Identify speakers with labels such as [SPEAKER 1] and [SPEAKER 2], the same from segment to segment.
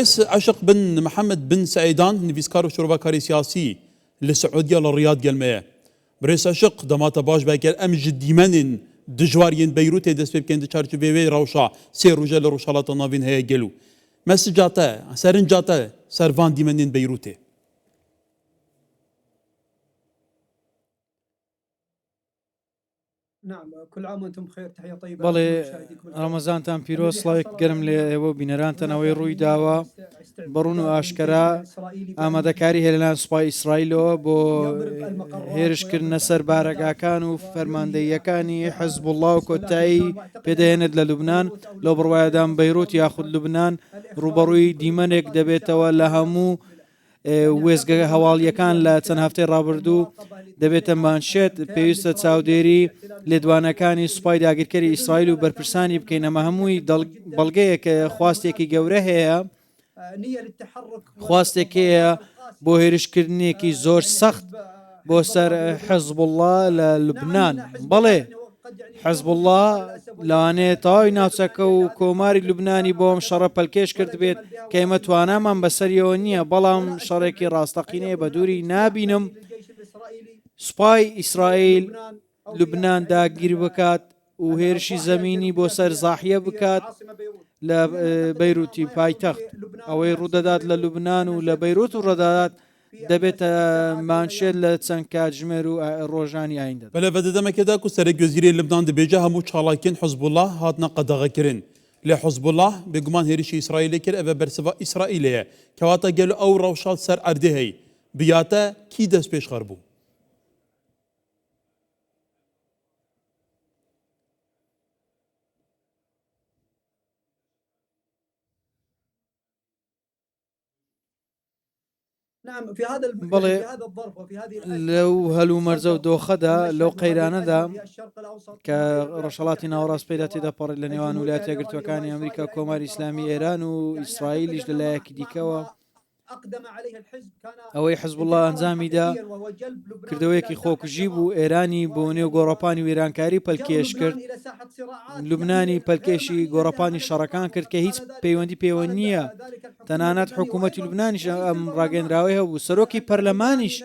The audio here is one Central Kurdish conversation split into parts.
[SPEAKER 1] عەشق بن محەمەد بن سەیدان نivîskar û şirovekarê siyasî li Siûdiya li Riyad gelmeye. Birêz Eşq dema te baş be ger em ji dîmenên dijwar yên Beyrûtê dest pê bikin di çarçoveyê wê rewşa sê roje li Rojhilata Navîn heye gelo mesija te, serinca te ser van dîmenên Beyrûtê?
[SPEAKER 2] بەڵێ ڕەمەزانتان پیرۆز سڵاوێک گەرم لێ ئێوە و بینەرانتان ئەوەی ڕووی داوە بەڕوون و ئاشکەرا ئامادەکاری هەیە لەلایەن سوپای ئیسرائیلەوە بۆ هێرشکردنە سەر بارەگاکان و فەرماندەییەکانی حزبوڵڵا و کۆتایی پێدەهێنێت لە لوبناان لەو بڕوایەدام بەیروت یاخود لوبناان ڕووبەڕووی دیمەنێک دەبێتەوە لە هەموو وێستگە هەواڵییەکان لە چەند هەفتەی ڕابردوو دەبێتە مانشێت، پێویستە چاودێری لێدوانەکانی سوپای داگیرکەری ئیسرائیل و بەرپرسانی بکەین، ئەمە هەمووی بەڵگەیە کە خواستێکی گەورە هەیە، خواستێک هەیە بۆ هێرشکردنێکی زۆر سەخت بۆ سەر حزبوڵڵا لە لوبناان. بەڵێ حزبوڵڵا لەوانەیە تەواوی ناوچەکە و کۆماری لوبنانی بۆ ئەم شەڕە پەلکێش کردبێت کە ئێمە توانامان بەسەریەوە نییە، بەڵام شەڕێکی ڕاستەقینەیە بە دووری نابینم سوپای ئیسرائیل لوبنان داگیر بکات و هێرشی زەمینی بۆ سەر زاحیە بکات لە بەیروتی پایتەخت. ئەوەی ڕوودەدات لە لوبنان و لە بەیروت و ڕەدات دەبێتە مانشێت لە چەند کاتژمێر و ڕۆژانی ئایندەدا.
[SPEAKER 1] بەلێ ڤە دەمەکێدا کو سەرەک وەزیرێ لوبنان دبێجە هەموو چالاکیێن حزبوڵا هاتنە قەدەغەکرن. لێ حزبوڵا بێگومان هێرشی ئیسرائیلێ کرد ئەڤە بەرسڤا ئیسرائیلێیە. کەواتە گەلو ئەو ڕەوشا سەر ئەردێ هەی. بیاتە کی دەست پێشخەر بوو؟
[SPEAKER 2] بەڵێ لەو هەلومەرجە و دۆخەدا لەو قەیرانەدا کە ڕۆژهەڵاتی ناوەڕاست پێدا تێدەپەڕێت لە نێوان ویلایەتە یەکگرتووەکانی ئەمریکا کۆماری ئیسلامی ئێران و ئیسرائیلیش لە لایەکی دیکەوە ئەوەی حزبوڵڵا ئەنجامیدا کردەوەیەکی خۆکوژی بوو ئێرانی بۆ نێو گۆڕەپانی وێرانکاری پەلکێش کرد لوبنانی پەلکێشی گۆڕەپانی شەڕەکان کرد کە هیچ پەیوەندی پێوە نییە تەنانەت حکوومەتی لوبنانیش ئەم ڕاگەندراوەی هەبوو سەرۆکی پەرلەمانیش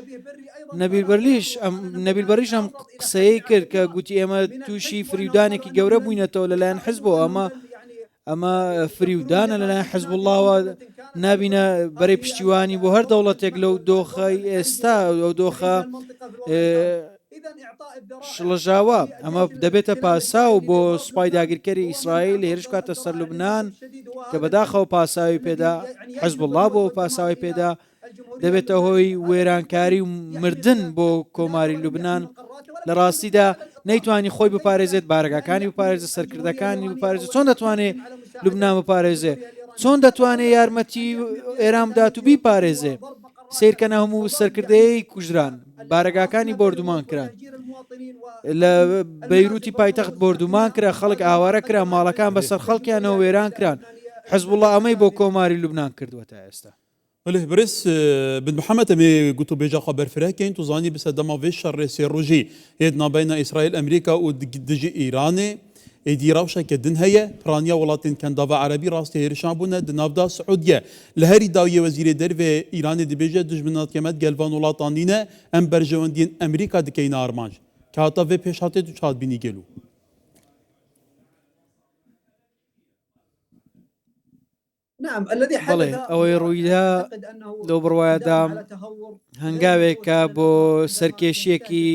[SPEAKER 2] نەبیل بەرلیش ئەم نەبیل بەریش ئەم قسەیەی کرد کە گوتی ئێمە تووشی فریودانێکی گەورە بووینەتەوە لەلایەن حزبەوە ئەمە ئەمە فریودانە لەلایەن حزبوڵڵاوە نابینە بەرەی پشتیوانی بۆ هەر دەوڵەتێک لەو دۆخەی ئێستا ئەو دۆخە شڵەژاوە ئەمە دەبێتە پاساو بۆ سوپای داگیرکەری ئیسرائیل هێرش بکاتە سەر لوبناان کە بەداخەوە پاساوی پێدا حزبوڵڵا بۆ پاساوی پێدا دەبێتە هۆی وێرانکاری و مردن بۆ کۆماری لوبناان لە ڕاستیدا نەیتوانی خۆی بپارێزێت بارەگاکانی بپارێزە سەرکردەکانی بپارێزێت چۆن دەتوانێت لوبناان بپارێزێ چۆن دەتوانێت یارمەتی ئێران بدات و بیپارێزێ سیرکەنە هەموو سەرکردەیە کوژران بارەگاکانی بۆردومان کران لە بەیروتی پایتەخت بۆردومان کرا خەڵک ئاوارە کرا ماڵەکان بەسەر خەڵکیانەوە وێران کران حزبوڵڵا ئەمەی بۆ کۆماری لوبناان کردووە تا ئێستا.
[SPEAKER 1] بەلێ برێز بن محەمەد ئەمێ گوتوبێژا خwe بەرفرە کەین تو زانی bi sedema vê şerê sê rojî yê di navbeyna Îsraîl Amerîka û dijî Îranê êdî rewşeke din heye piraniya welatên Kendava Erebî rastî hêrişan bûne di nav da Siûdiye li herî dawiyê wezîrê dervê Îranê dibêje dijminatiya me digel van welatan nîne em berjewendiyên Amerîka dikeyne armanc ke heta vê pêşhatê tu çi hat bînî gelo?
[SPEAKER 2] بەڵێ ئەوەی ڕوویدا لەو بڕوایەدام هەنگاوێکە بۆ سەرکێشیەکی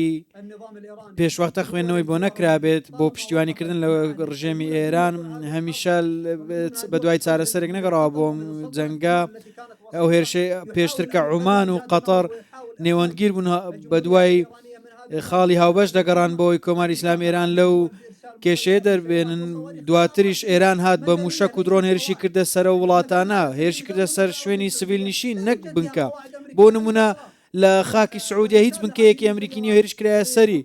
[SPEAKER 2] پێشوەختە خوێندنەوەی بۆ نەکرابێت بۆ پشتیوانیکردن لە ڕژێمی ئێران هەمیشە بە دوای چارەسەرێک نەگەڕاوە بۆ جەنگە ئەو هێرشەی پێشتر کە عومان و قەتەر نێوەندگیر بوون بە دوای خاڵی هاوبەش دەگەڕان بۆی کۆماری ئیسلامی ئێران لەو کێشەیە دەربێنن دواتریش ئێران هات بە موشک و درۆن هێرشی کردە سەرە وڵاتانە هێرشی کردە سەر شوێنی سڤیل نشین نەک بنکە بۆ نمونە لە خاکی سعودیە هیچ بنکەیەکی ئەمریکی نیە هێرش کرایە سەری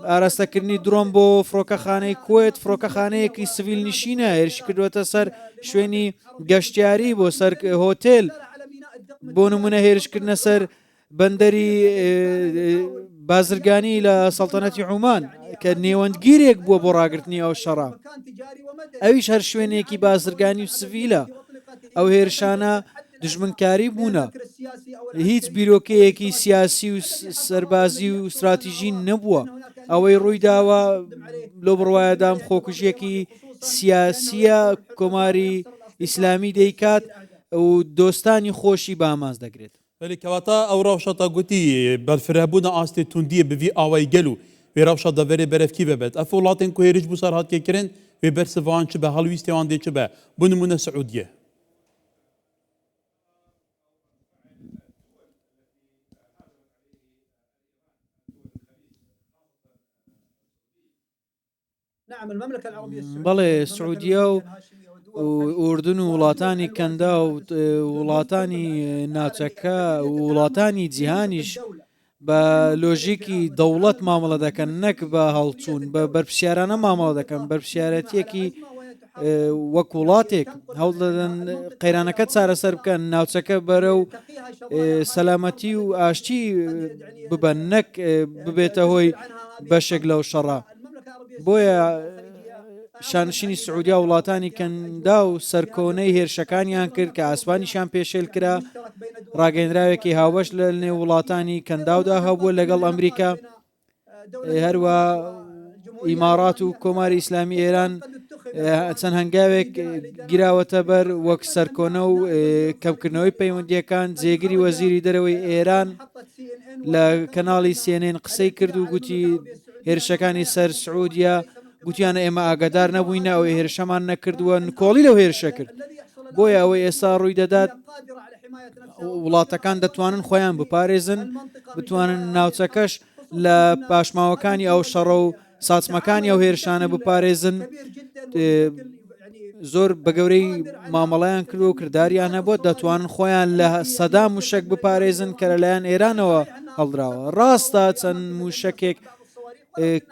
[SPEAKER 2] ئاراستەکردنی درۆن بۆ فڕۆکەخانەی کوێت فڕۆکەخانەیەکی سڤیل نشینە هێرشی کردووەتە سەر شوێنی گەشتیاری بۆ سەر هۆتێل بۆ نمونە هێرشکردنە سەر بەندەری بازرگانی لە سەڵتەنەتی عومان کە نێوەندگیرێک بووە بۆ ڕاگرتنی ئەو شەڕە ئەویش هەر شوێنێکی بازرگانی و سڤیلە. ئەو هێرشانە دژمنکاری بوونە، هیچ بیرۆکەیەکی سیاسی و سەربازی و ستراتیژی نەبووە. ئەوەی ڕوویداوە لەو بڕوایەدام خۆکوژیەکی سیاسیە کۆماری ئیسلامی دەیکات و دۆستانی خۆشی بە ئامانج دەگرێت.
[SPEAKER 1] بەلی کەواتە ئەو رەوشە تا گوتی بەرفرەهبوونە ئاستێ توندیە bi vî awayî gel û wê rewşa deverê berevkî vebet. Ev welatên ku hêriş bo ser hatiye kirin wê bersiva wan çi be, helwîstê wan dê çi be? Bo nimûne Siûdiye.
[SPEAKER 2] بەڵێ سعودیە و ئوردن و وڵاتانی کەندا و وڵاتانی ناوچەکە و وڵاتانی جیهانیش بە لۆژیکی دەوڵەت مامەڵە دەکەن نەک بە هەڵچوون بە بەرپسیارانە مامەڵە دەکەن بەرپسیارەتیەکی وەک وڵاتێک هەوڵ دەدەن قەیرانەکە چارەسەر بکەن ناوچەکە بەرە و سەلامەتی و ئاشتی ببەن نەک ببێتە هۆی بەشێک لەو شەڕە بۆیە شانشینی سعودیا وڵاتانی کەندا و سەرکۆنەی هێرشەکانیان کرد کە ئاسمانیشیان پێشێل کرا ڕاگەندراوێکی هاوبەش لە نێو وڵاتانی کەنداودا هەبووە لەگەڵ ئەمریکا هەروە ئیمارات و کۆماری ئیسلامی ئێران چەند هەنگاوێک گیراوەتە بەر وەک سەرکۆنە و کەمکردنەوەی پەیوەندیەکان جێگری وەزیری دەرەوەی ئێران لە کەناڵی سێنێن قسەی کرد و گوتی هێرشەکانی سەر سعودیە گوتیانە ئێمە ئاگادار نەبووینە ئەو هێرشەمان نەکردووە نکۆڵی لەو هێرشە کرد بۆیە ئەوەی ئێستا ڕووی دەدات وڵاتەکان دەتوانن خۆیان بپارێزن بتوانن ناوچەکەش لە پاشماوەکانی ئەو شەڕە و ساچمەکانی ئەو هێرشانە بپارێزن زۆر بە گەورەی مامەڵیان کردو و کردداریان هەبووە دەتوانن خۆیان لە سەدا موشک بپارێزن کە لەلایەن ئێرانەوە هەڵدراوە ڕاستە چەند موشکێک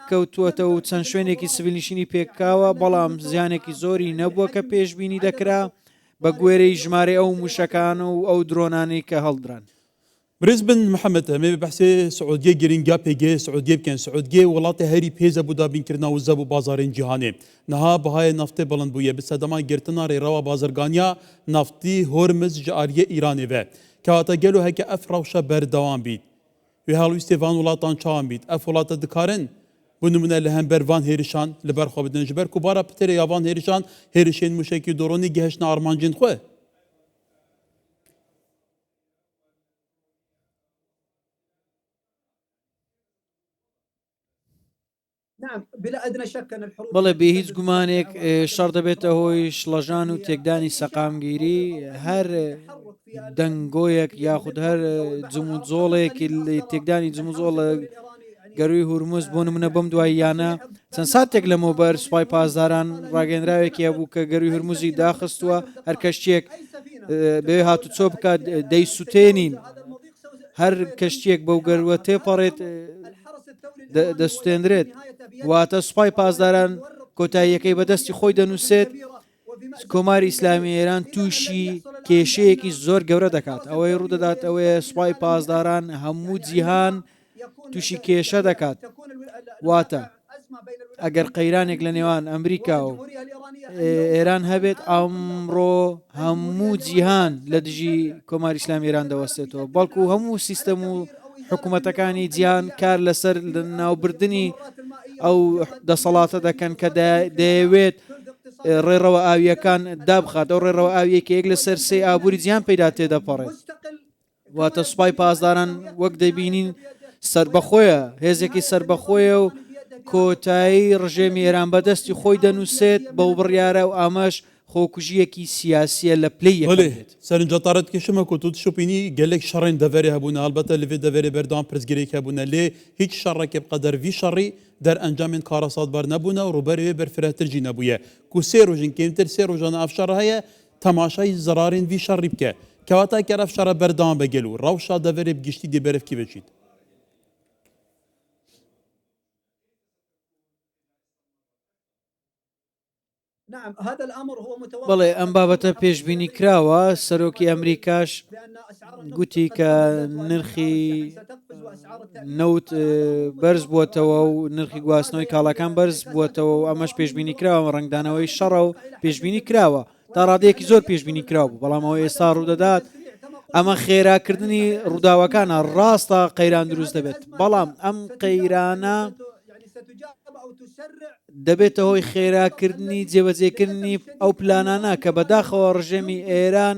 [SPEAKER 2] کەوتووەتە و چەند شوێنێکی سڤیلنشینی پێکاوە بەڵام زیانێکی زۆری نەبووە کە پێشببینی دەکرا بە گوێرەی ژمارەی ئەو موشەکان و ئەو درۆنانەی کە هەڵدران.
[SPEAKER 1] برێز بن محمد ئەمێ بەحسێ سعودیە گرنگیا پێگەیە سعودیە بکەن سعودیە وڵاتێ هەری پێزە بۆ دابینکردنا وزە بۆ بازارێن جیهانێ نها بەهایێ نەفتێ بڵند بوویە bi sedema girtina rêrewa bazirganiya naftî Hormuz ji aliyê Îranê ve. Kewate gelo heke ev rewşa berdewam bît wê helwîstê van welatan çawan bît? Ev welate dikarin bo nimûne li hember van hêrişan li ber xwe bidin ji ber ku bara pitirê ya van hêrişan hêrişên mûşekî û doronî gihiştine armancên xwe.
[SPEAKER 2] بەڵێ بێ هیچ گومانێک شەڕ دەبێتە هۆی شڵەژان و تێکدانی سەقامگیری هەر دەنگۆیەک یاخود هەر جموجۆڵێکی تێکدانی جموجۆڵ لە گەروی هورمز بۆ نمونە بەم دواییانە چەند ساتێک لەمەوبەر سوپای پاسداران ڕاگەندراوێکی هەبوو کە گەروی هورمزی داخستووە هەر کەشتیەک بێ هاتوچۆ بکات دەیسووتێنین هەر کەشتیەک بەو گەروە تێپەڕێت دەسوتێنرێت واتە سوپای پاسداران کۆتاییەکەی بەدەستی خۆی دەنووسێت کۆماری ئیسلامی ئێران تووشی کێشەیەکی زۆر گەورە دەکات ئەوەی ڕوودەدات ئەوەیە سوپای پاسداران هەموو جیهان تووشی کێشە دەکات واتە ئەگەر قەیرانێک لە نێوان ئەمریکا و ئێران هەبێت ئەمڕۆ هەموو جیهان لە دژی کۆماری ئیسلامی ئێران دەوەستێتەوە بەڵکو هەموو سیستەم و حکوومەتەکانی جیهان کار لەسەر ناوبردنی ئەو دەسەڵاتە دەکەن کە دەیەوێت ڕێڕەوە ئاویەکان دابخات ئەو ڕێڕەوە ئاویەکە یەک لەسەر سێ ئابووری جیهان پێدا تێدەپەڕێت واتە سوپای پاسداران وەک دەبینین سەربەخۆیە، هێزێکی سەربەخۆیە و کۆتایی ڕژێمی ئێران بەدەستی خۆی دەنووسێت بەو بڕیارە و ئەمەش خۆکوژییەکی سیاسییە لە پلەی یەکەم
[SPEAKER 1] بەڵێ
[SPEAKER 2] دێت.
[SPEAKER 1] سەرنجە تارە دکێشمە ku tu dişopînî gelek şerên deverê hebûne helbete li vê deverê berdewam pirsgirêk hebûne lê hîç şerekê bi qeder vî şerî derencamên karesatbar nebûne û rûberê wê berfirehtir jî nebûye ku sê roj in kêmtir sê rojane ev şer heye Temaşayî zerarên vî şerî bike. Kewata ker ev şere berdewam be gelo rewşa deverê bi giştî dê berevkî veçît.
[SPEAKER 2] بەڵێ ئەم بابەتە پێشبینی کراوە، سەرۆکی ئەمریکاش گوتی کە نرخی نەوت بەرز بووەتەوە و نرخی گواستنەوەی کاڵاکان بەرز بووەتەوە و ئەمەش پێشبینی کراوە ڕەنگدانەوەی شەڕە و پێشبینی کراوە. تا ڕادەیەکی زۆر پێشبینی کراو بوو، بەڵام ئەوەی ئێستا ڕوودەدات ئەمە خێراکردنی ڕووداوەکانە، ڕاستە قەیران دروست دەبێت، بەڵام ئەم قەیرانە دەبێتە هۆی خێراکردنی جێبەجێکردنی ئەو پلانانە کە بەداخەوە ڕژێمی ئێران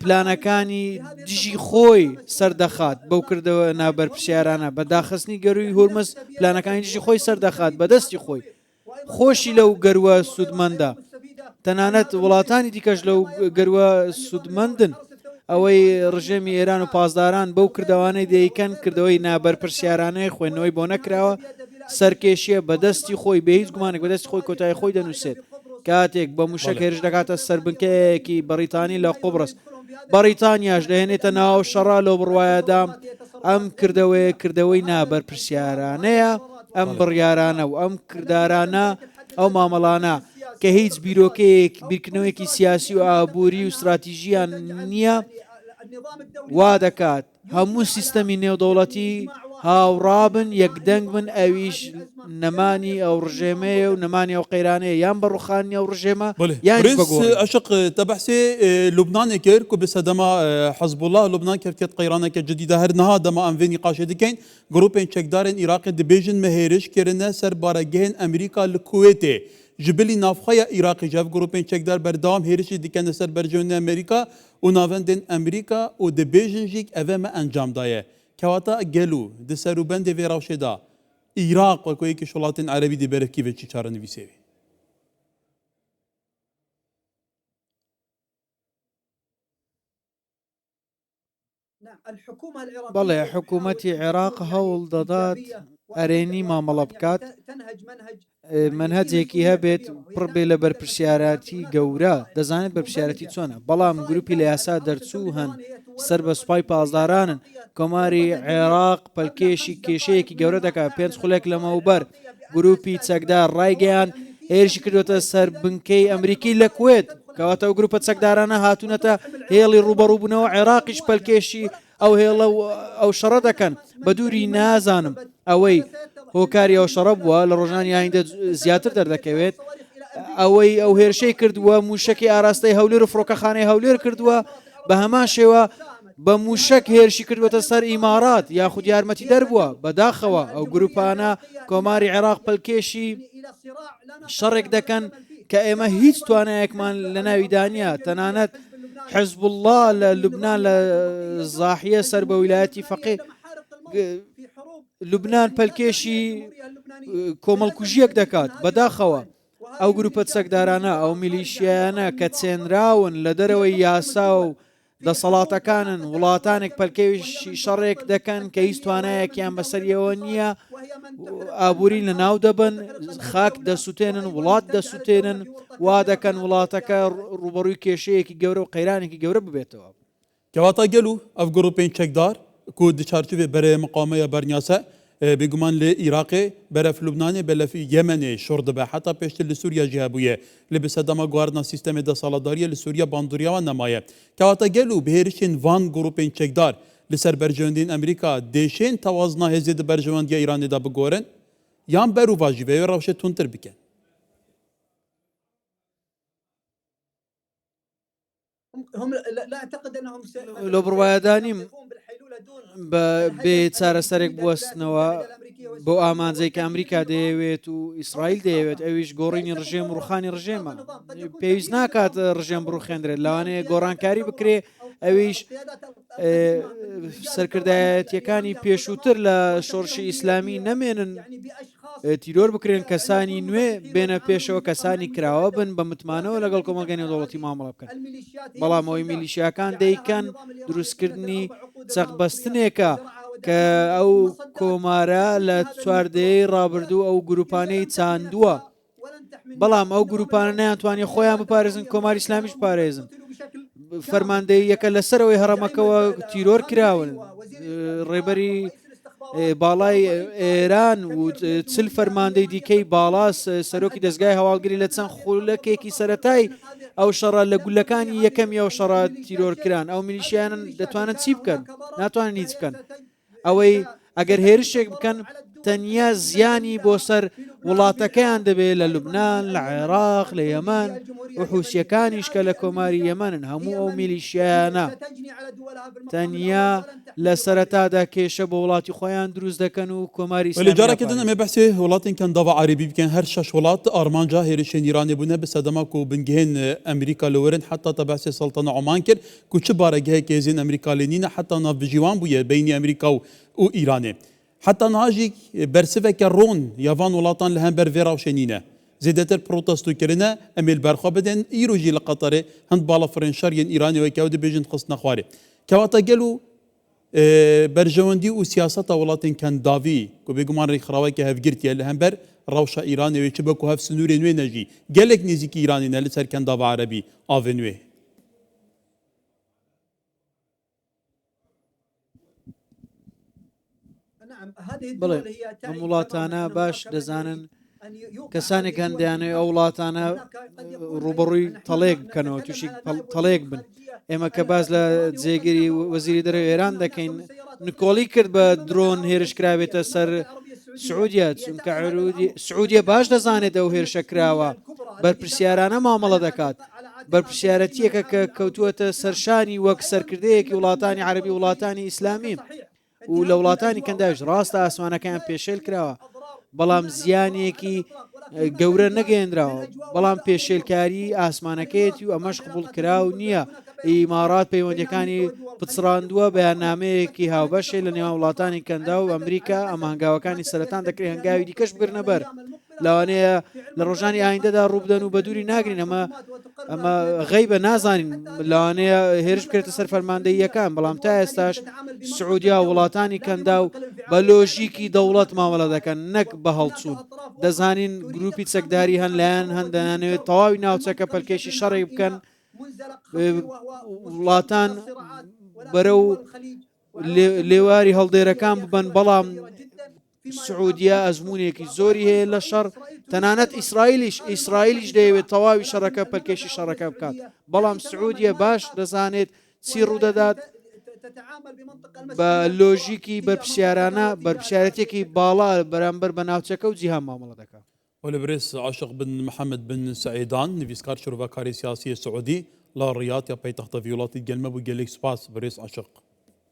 [SPEAKER 2] پلانەکانی دژی خۆی سەردەخات بەو کردەوە نابەرپرسیارانە بە داخستنی گەرووی هورمز پلانەکانی دژی خۆی سەردەخات بەدەستی خۆی خۆشی لەو گەروە سوودمەندە تەنانەت وڵاتانی دیکەش لەو گەروە سوودمەندن ئەوەی ڕژێمی ئێران و پاسداران بەو کردەوانەی دەیکەن کردەوەی نابەرپرسیارانەیە خوێندنەوەی بۆ نەکراوە سەرکێشیە بەدەستی خۆی بێ هیچ گومانێک بەدەستی خۆی کۆتایی خۆی دەنووسێت کاتێک بە موشک هێرش دەکاتە سەر بنکەیەکی بەڕیتانی لە قوبرس بەڕیتانیاش دەهێنێتە ناو شەڕا لەو بڕوایەدام ئەم کردەوەیە کردەوەی نابەرپرسیارانەیە ئەم بڕیارانە و ئەم کردارانە ئەو مامەڵانە کە هیچ بیرۆکەیەک بیرکردنەوەیەکی سیاسی و ئابووری و ستراتیژیان نییە وا دەکات هەموو سیستەمی نێودەوڵەتی هاوڕابن یەکدەنگ بن ئەویش نەمانی ئەو ڕژێمەیە و نەمانی ئەو قەیرانەیە یان بە ڕوخانی ئەو ڕژێمە یان بەگۆڕ
[SPEAKER 1] ئەشق تەبحسێ لوبنانێ کرد کو bi sedema Hizbullah Lubnan kevtiye qeyraneke cidî de her niha dema em vê nîqaşê dikin Grûpên çekdarên Iraqê dibêjin me hêriş kirine ser baregehên Amerîka li Kuwêtê. Ji bilî navxweya Iraqê ji ev grûpên çekdar berdewam hêrişî dikene ser berjewendên Amerîka û navendên Amerîka û dibêjin jî ev e me encam daye. Kewata gelo di serûbendê vê rewşê de Iraq weko yekî ji welatên Erebî dê berevkî ve çi çarenivîsê wê?
[SPEAKER 2] بەڵێ حکوومەتی عێراق هەوڵ دەدات ئەرێنی مامەڵە بکات، مەنهەجێکی هەبێت پڕ بێ لە بەرپرسیارەتی گەورە، دەزانێت بەرپرسیارەتی چۆنە، بەڵام گروپی لە یاسا دەرچوو هەن سەر بە سوپای پاسدارانن، کۆماری عێراق پەلکێشی کێشەیەکی گەورە دەکات، پێنج خولەک لەمەوبەر گروپی چەکدار ڕایگەیاند هێرشی کردووەتە سەر بنکەی ئەمریکی لە کوێت، کەواتە ئەو گروپە چەکدارانە هاتوونەتە هێڵی ڕووبەڕووبوونەوە، عێراقیش پەلکێشی ئەو هێڵە و ئەو شەڕە دەکەن، بە دووری نازانم ئەوەی هۆکاری ئەو شەڕە بووە لە ڕۆژانی ئایندە زیاتر دەردەکەوێت، ئەوەی ئەو هێرشەی کردووە مووشەکی ئاراستەی هەولێر و فڕۆکەخانەی هەولێر کردووە، بە هەمان شێوە بە مووشەک هێرشی کردووەتە سەر ئیمارات یاخود یارمەتیدەر بووە، بەداخەوە ئەو گروپانە کۆماری عێراق پەلکێشی شەڕێک دەکەن کە ئێمە هیچ توانایەکمان لە ناویدا نییە، تەنانەت حزبوڵڵا لە لوبنان لە زاحیە سەر بە ویلایەتی فەقێ لوبنان پەلکێشی کۆمەڵکوژیەک دەکات، بەداخەوە ئەو گروپە چەکدارانە، ئەو میلیشیایانە کە چێنراون لە دەرەوەی یاسا و دەسەڵاتەکانن، وڵاتانێک پەلکێشی شەڕێک دەکەن کە هیچ توانایەکیان بەسەریەوە نییە، ئابووری لەناو دەبەن، خاک دەسووتێنن، وڵات دەسووتێنن، وا دەکەن وڵاتەکە ڕووبەڕووی کێشەیەکی گەورە و قەیرانێکی گەورە ببێتەوە.
[SPEAKER 1] Kewata gelo ev grûpên çekdar ku di çarçovê berê miqameya Bernyase bêguman li Iraqê, beref Lubnanê, belef Yemenê şor dibe, heta pêştir li Sûriye jî hebûye. Lê bi sedema guhertina sîstemê desaladariyê li Sûriye bandoriya wan nemaye. Kewata gelo bi hêrişên van grûpên çekdar li ser berjewendiyên Amerîka dêşên tewazina hêzê di berjewendiya Îranê de bigorin yan berovajî vê wê rewşê tundtir bikin?
[SPEAKER 2] لەو بڕوایەدا نیم بە بێ چارەسەرێک بوەستنەوە بۆ ئامانجێک کە ئەمریکا دەیەوێت و ئیسرائیل دەیەوێت ئەویش گۆڕینی ڕژێم و ڕوخانی ڕژێمە پێویست ناکات ڕژێم بڕوخێندرێت لەوانەیە گۆڕانکاری بکرێ ئەویش سەرکردایەتیەکانی پێشووتر لە شۆڕشی ئیسلامی نەمێنن تیرۆر بکرێن کەسانی نوێ بێنە پێشەوە کەسانی کراوە بن بە متمانەوە لەگەڵ کۆمەڵگەی نێودەوڵەتی مامەڵە بکەن بەڵام ئەوەی میلیشیاکان دەیکەن دروستکردنی چەقبەستنێکە کە ئەو کۆمارە لە چواردەیەی ڕابردوو ئەو گروپانەی چاندووە بەڵام ئەو گروپانە نەیانتوانی خۆیان بپارێزن کۆماری ئیسلامیش بپارێزن فەرماندەییەکە لەسەرەوەی هەڕەمەکەوە تیرۆر کراون ڕێبەری باڵای ئێران و چل فەرماندەی دیکەی باڵا سەرۆکی دەستگای هەواڵگری لە چەند خولەکێکی سەتای ئەو شەڕە لە گولەکانی یەکەمی ئەو شەڕە تیرۆر کران ئەو میلیشیانن دەتوانن چی بکەن ناتوانن هیچ بکەن ئەوەی ئەگەر هێرشێک بکەن. تەنیا زیانی بۆ سەر وڵاتەکەیان دەبێت لە لوبناان لە عێراق لە یەمەن و حوسیەکانیش کە لە کۆماری یەمەنن هەموو ئەو میلیشیایانە تەنیا لە سەرەتادا کێشە بۆ وڵاتی خۆیان دروست دەکەن و کۆماری
[SPEAKER 1] وەلێ
[SPEAKER 2] ئیسلامی
[SPEAKER 1] جارەکە din
[SPEAKER 2] ناپارێزن.
[SPEAKER 1] em ê behsê welatên Kendava Erebî bikin. Her şeş welat armanca hêrişên Îranê bûne bi sedema ku bingehên Amerîka li wir in. Heta te behsê Sultana Oman kir ku çi baregeheke hêzên Amerîka lê nîne heta navbijîwan bûye beynî Amerîka û û Îranê. Heta niha jî bersiveke ron ya van welatan li hember vê rewşê nîne. Zêdetir protesto kirine, em ê li ber xwe bidin. Îro jî li Qeterê hind balafirên şer yên Îranê weke ew dibêjin xistine xwarê. Kewata gel û berjewendî û siyaseta welatên kendavî ku bêguman rêkxiraweke hevgirtiye li hember rewşa Îranê wê çi be ku hev sinûrên wê ne jî gelek nêzîkî Îranê ne li ser kendava Erebî avên wê.
[SPEAKER 2] بڵێ ئەم وڵاتانە باش دەزانن کەسانێک هەن دەیانەوێت ئەو وڵاتانە ڕوبەڕووی تەڵێک بکەنەوە تووشی تەڵێک بن ئێمە کە باز لە جێگیری وەزیری دەرەوە ئێران دەکەین نکۆڵی کرد بە درۆن هێرش کرابێتە سەر سعودیە چونکە سعودیە باش دەزانێت ئەو هێرشە کراوە بەرپرسیارانە مامەڵە دەکات بەرپرسیارەتیەکە کە کەوتووەتە سەرشانی وەک سەرکردەیەکی وڵاتانی عەربی وڵاتانی ئیسلامی و لە وڵاتانی کەنداویش ڕاستە ئاسمانەکەیان پێشێل کراوە بەڵام زیانێکی گەورە نەگەیەنراوە بەڵام پێشێلکاری ئاسمانەکەیەتی و ئەمەش قبوڵ کراو نییە ئیمارات پەیوەندیەکانی پچڕاندووە بەیاننامەیەکی هاوبەشێ لە نێوان وڵاتانی کەندا و ئەمریکا ئەمە هەنگاوەکانی سەرەتان دەکرێت هەنگاوی دیکەش بگرنە بەر لەوانەیە لە ڕۆژانی ئایندەدا ڕووبدەن و بە دووری ناگرین ئەمە ئەمە غەیبە نازانین لەوانەیە هێرش بکرێتە سەر فەرماندەییەکان بەڵام تا ئێستاش سعودیا و وڵاتانی کەندا و بە لۆژیکی دەوڵەت مامەڵە دەکەن نەک بە هەڵچوون دەزانین گروپی چەکداری هەن لایەن هەن دەیانەوێت تەواوی ناوچەکە پەلکێشی شەڕێک بکەن وڵاتان بەرەو لێواری هەڵدێرەکان ببەن بەڵام سعودیە ئەزمونێکی زۆری هەیە لە شەڕ تەنانەت ئیسرائیلیش ئیسرائیلیش دەیەوێت تەواوی شەڕەکە پەلکێشی شەڕەکە بکات بەڵام سعودیە باش دەزانێت چی ڕوودەدات بە لۆژیکی بەرپسیارانە بەرپسیارەتێکی باڵا بەرامبەر بە ناوچەکە و جیهان مامەڵە دەکات.
[SPEAKER 1] وەلێ برێز عاشق بن محەمەد بن سەعیدان نڤیسکار شرۆڤەکاری سیاسی سعودی لە ڕیاد یا پەیتەختە ڤی وڵاتی گەلمە بوو گەلێک سوپاس برێز عاشق.